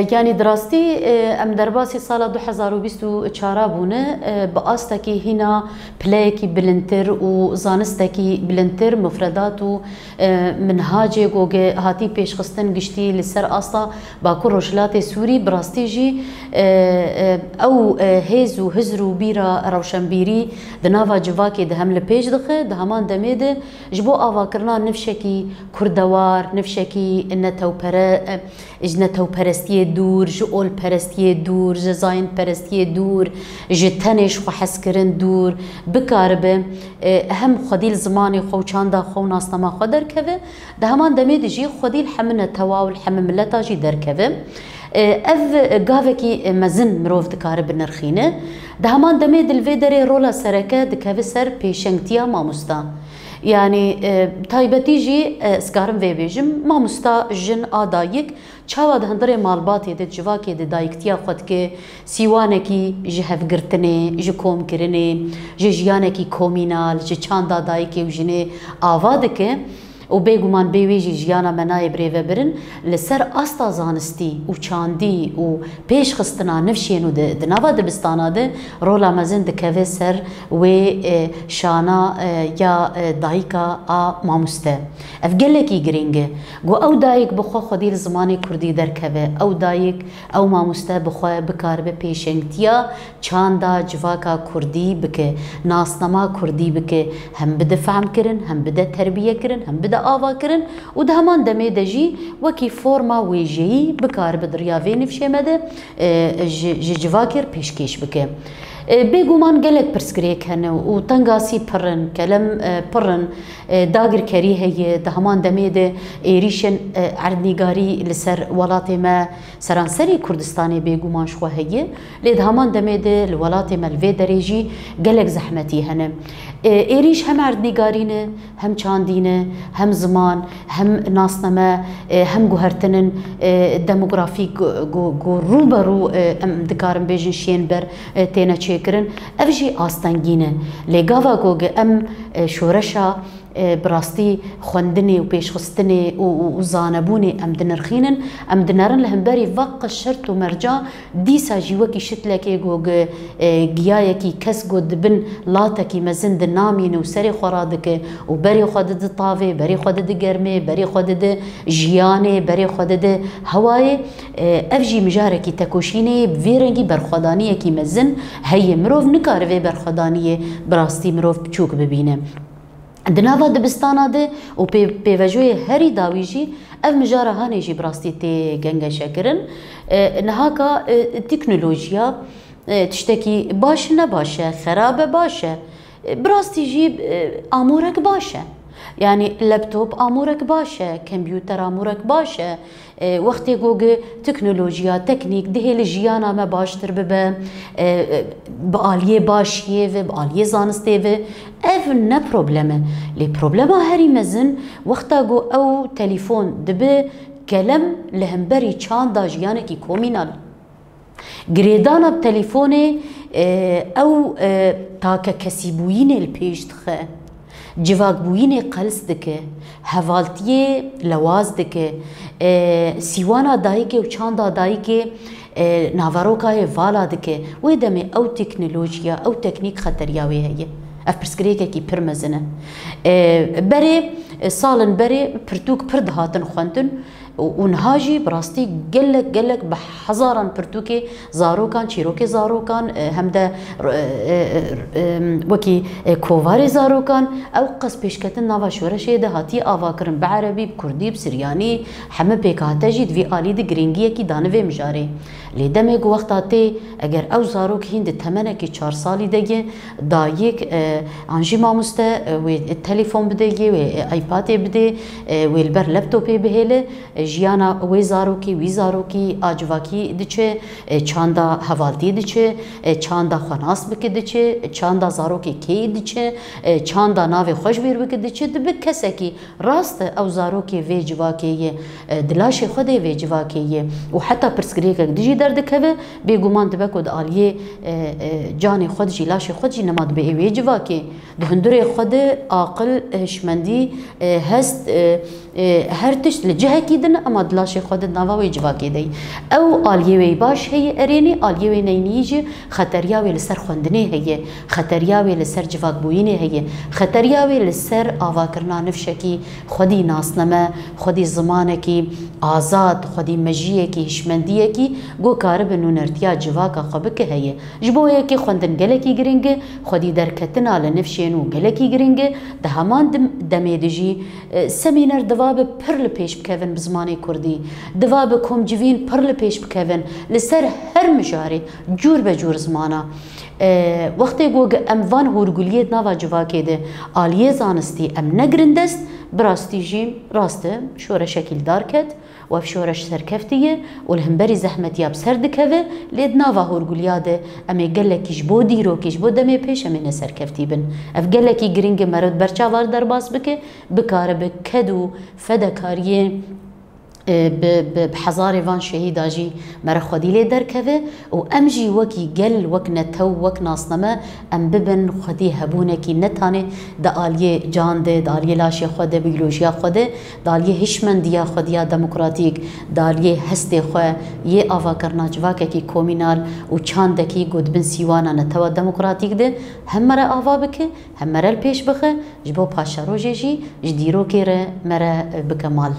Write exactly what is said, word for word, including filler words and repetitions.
Yanî di rastî, e, em derbasî sala du hezar û bîst û çar bûne, e, bi astekî hîna pileyekî bilindtir û zanistekî bilindtir mufredat û, e, minhacê goge hatî pêşxistin giştî li ser asta Bakur Rojhilatê Sûrî bi rastî jî, e, e, ew, e, hêz û hizr û bîra rewşenbîrî di nava civakê de hem li pêş dixe, di heman demê de ji bo avakirina nifşekî kurdewar, nifşekî netewpere-, e, ji netewperestiyê dûr, ji olperestiyê dûr, ji zayendperestiyê dûr, ji tenê ji xwe hezkirin dûr, bikaribe, e, hem xwedî li zimanê xwe û çanda xwe û nasnama xwe derkeve, di heman demê de jî xwedî li hemî netewa û li hemî mileta jî derkeve. E, ev gavekî mezin mirov dikare binirxîne. Di heman demê de li vê derê rola sereke dikeve ser pêşengtiya mamosta. Yanî, e, taybetî jî, e, ez karim vê bêjim, mamosta jin a dayik çawa di hundirê malbatê de, civakê de dayiktiya xwe dike, sîwanekî ji hevgirtinê, ji komkirinê, ji jiyanekî komînal, ji çanda dayikê û jinê ava dike û bêguman bê wê jî jiyana me nayê birêvebirin, li ser asta zanistî û çandî û pêşxistina nifşên û di, di nava dibistana de rola mezin dikeve ser wê, e, şana, e, ya, e, dayika a mamoste. Ev gelekî girîng e. Ku ew dayik bi xwe xwedî li zimanê kurdî derkeve, ew dayik, ew mamoste bi xwe bikaribe pêşengtiya çanda civaka kurdî bike, nasnama kurdî bike, hem bide fehmkirin, hem bide terbiyekirin, hem bide avakirin û di heman demê de jî wekî forma wêjeyî bikaribe di riya vê nifşê me de, e, ji, ji civakê re pêşkêş bike. E, bêguman gelek pirsgirêk hene û tengasî pir in, kelem, e, pir in, e, dagirkerî heye, di heman demê de êrîşên, e, erdnîgarî li ser welatê me, seranserî Kurdistanê bêguman ji xwe heye, lê di heman demê de li welatê me li vê derê jî gelek zehmetî hene. E, êrîş hem erdnîgarî ne, hem çandî ne, hem ziman, hem nasname, e, hem guhertinên, e, demografîk ku, ku, ku rû be rû, e, em dikarin bêjin şiyên ber, e, têne çêkirin. Ev jî astengî ne. Lê gava ku em, e, şoreşa, e, bi rastî xwendinê û pêşxistinê û, û, û zanebûnê em dinirxînin, em dinerin li hemberî veqe şert û merca. Dîsa jî wekî şitlekê ku gi-, e, giyayekî kes ku di bin latekî mezin de namîne û serê xwe radike û berê xwe dide tavê, berê xwe dide germê, berê xwe dide jiyanê, berê xwe dide hewayê, e, ev jî mijarekî tekoşînê ye, bi vê rengî berxwedaniyekî mezin heye. Mirov nikare vê berxwedaniyê bi rastî mirov piçûk bibîne. Di nava dibistana de û pê-, pêvejoyê herî dawî jî ev mijara hanê jî bi rastî tê gengeşekirin. E, nihaka, e, teknolojiya, e, tiştekî baş ne baş e, xerab e baş e. E, bi rastî jî, e, amûrek baş e. Yanî laptop amûrek baş e, kompûter amûrek baş e. E, wextê ku gi teknolojiya, teknîk dihê li jiyana me baştir bibe, e, e, bi aliyê başiyê ve, bi aliyê zanistê ve, ev ne problem e. Lê problema herî mezin wexta ku ew telefon dibe kelem li hemberî çanda jiyanekî komînal. Girêdana bi telefonê, e, ew, e, takekesîbûyînê li pêş dixe, civakbûyînê qels dike, hevaltiyê lewaz dike, e, sîwana dayikê û çanda dayikê, e, naveroka yê vala dike. Wê demê ew teknolojiya, ew teknîk xeteriya wê heye. Ev pirsgirêkekî pir mezin e. E, berê, e, salin berê pirtûk pir dihatin xwendin. Û, û niha jî bi rastî gelek, gelek bi hezaran pirtûkê zarokan, çîrokê zarokan, e, hem de, e, e, e, wekî, e, kovarê zarokan, ew qas pêşketin nava şoreşê de hatiye avakirin bi erebî, bi kurdî, bi siryanî, heme pêkhate jî di vî alî de girîngiyekî dane vê mijarê. Lê demê ku wexta tê, eger ew zarok hîn di temenekî çar salî de ye, dayik, e, an jî mamoste, e, wê telefon bidê yê, wê, e, iPadê bidê, e, wê li ber laptopê bihêle, e, jiyana wê zarokî, wî zarokî a civakî diçe, e, çanda hevaltî diçe, e, çanda xwe nas bike diçe, çanda zarokê kê diçe, e, çanda navê xwe ji bîr bike diçe, dibe kesekî rast e, ew zarokê vê civakê ye, e, di laşê xwe de vê civakê ye û heta pirsgirêkek dijî derdikeve, bêguman dibe ku di aliyê, e, e, canê xwe dijî, laşê xwe dijî nema dibe ê wê civakê. Di hundirê xwe de aqil, hişmendî, e, hest, e, Her tişt li cihekî din e, ema di laşê xwe de di nava wê civakê de ye. Ew aliyê wê baş heye erênî, aliyê wê neynî jî xeteriya wê li ser xwendinê heye, xeteriya wê li ser civakbûyînê heye, xeteriya wê li ser avakirina nifşekî xwedî nasneme, xwedî zimanekî azad, xwedî mejiyekî, hişmendiyekî ku karibe nûnertiya civaka xwe bike heye. Ji bo yekê xwendin gelekî giring e, xwedî derketina li nifşên û gelekî giring e, di heman dem-, demê de jî, e, semîner diva bi pir li pêş bikevin bi zimanê kurdî, diva bi komcivîn pir li pêş bikevin li ser her mijarê cûr be cûr zimana. E, wextê ku em van hûrguliyê di nava civakê de aliyê zanistî em negirin dest, bi rastî jî rast e, şoreşekî li dar ket. Û ev şoreş serkeftî ye û li hemberî zehmetiya bi ser dikeve, lê di nava hûrguliya de em ê gelekî ji bo dîrokê, ji bo demê pêş em ê neserkeftî bin. Ev gelekî giring e, meriv di ber çavan derbas bike, bikaribe ked û fedekariyê, e, bi, bi, bi hezarê van şehîda jî meriv xwedî lê derkeve û em jî wekî gel, wek netew, wek nasname, em bibin xwedî hebûnekî ne tanê di aliyê can de, di aliyê laşê xwe de, bîyolojiya xwe de, di aliyê hişmendiya xwedî ya demokratîk, di aliyê hestê xwe yê avakirina civakekî komînal û çandekî ku di bin sîwana netewa demokratîk de hem me re ava bike, hem me re li pêş bixe, ji bo paşerojê jî ji dîrokê re me re bike mal.